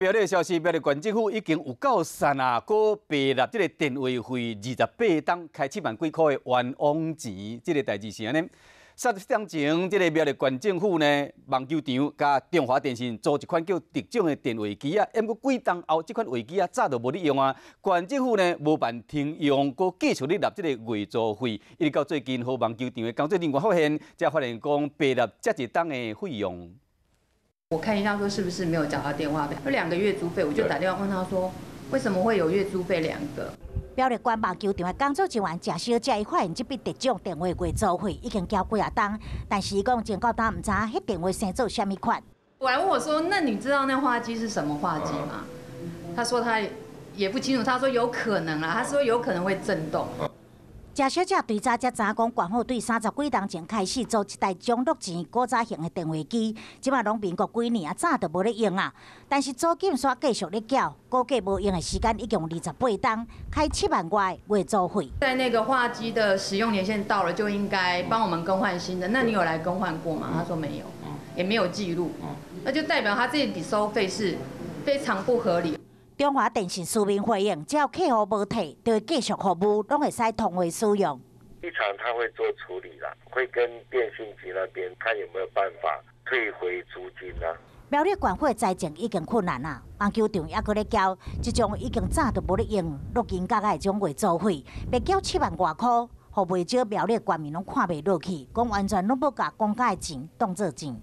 苗栗消息，苗栗縣政府已經有夠散啊，閣白納這个電話費28冬開7萬幾箍的冤枉錢，這个代誌是按呢。7當前，這个苗栗縣政府呢，網球場佮中華電信租一款叫特種的電話機仔，毋過幾冬後，這款話機仔早就無咧用啊。縣政府呢無辦停用，閣繼續咧納這个月租費，一直到最近，予網球場的工作人員發現，才發現講白納遮濟冬的費用。我看一下，說是不是沒有繳到電話費？有2個月租費，我就打電話問他說，為什麼會有月租費兩個？苗栗縣網球場的工作人員鄭小姐，伊發現這筆特種電話月租費已經繳幾仔冬，但是伊講前到今毋知彼電話生做啥物款。我還問我說，那你知道那話機是什麼話機嗎？他說他也不清楚，他說有可能啊，他說有可能會震動。鄭小姐對早才知影講，縣府對30幾冬前開始租一台中樂錢古早型的電話機，這馬攏民國幾年啊，早就無咧用啊。但是租金煞繼續咧繳，估計無用的時間已經有28冬，開7萬外月租費。在那個話機的使用年限到了，就應該幫我們更換新的。那你有來更換過嗎？他說沒有，也沒有記錄，那就代表他這筆收費是非常不合理。中華電信書面回應，只要客戶無退，就會繼續服務，攏會使通話使用。一場他會做處理啦，會跟電信局那邊看有沒有辦法退回租金啦。苗栗縣府財政已經困難啦，網球場猶閣咧繳這種已經早就無咧用錄音夾的這種月租費，欲繳7萬外箍，予袂少苗栗縣民攏看袂落去，講完全攏無共公家的錢當做錢。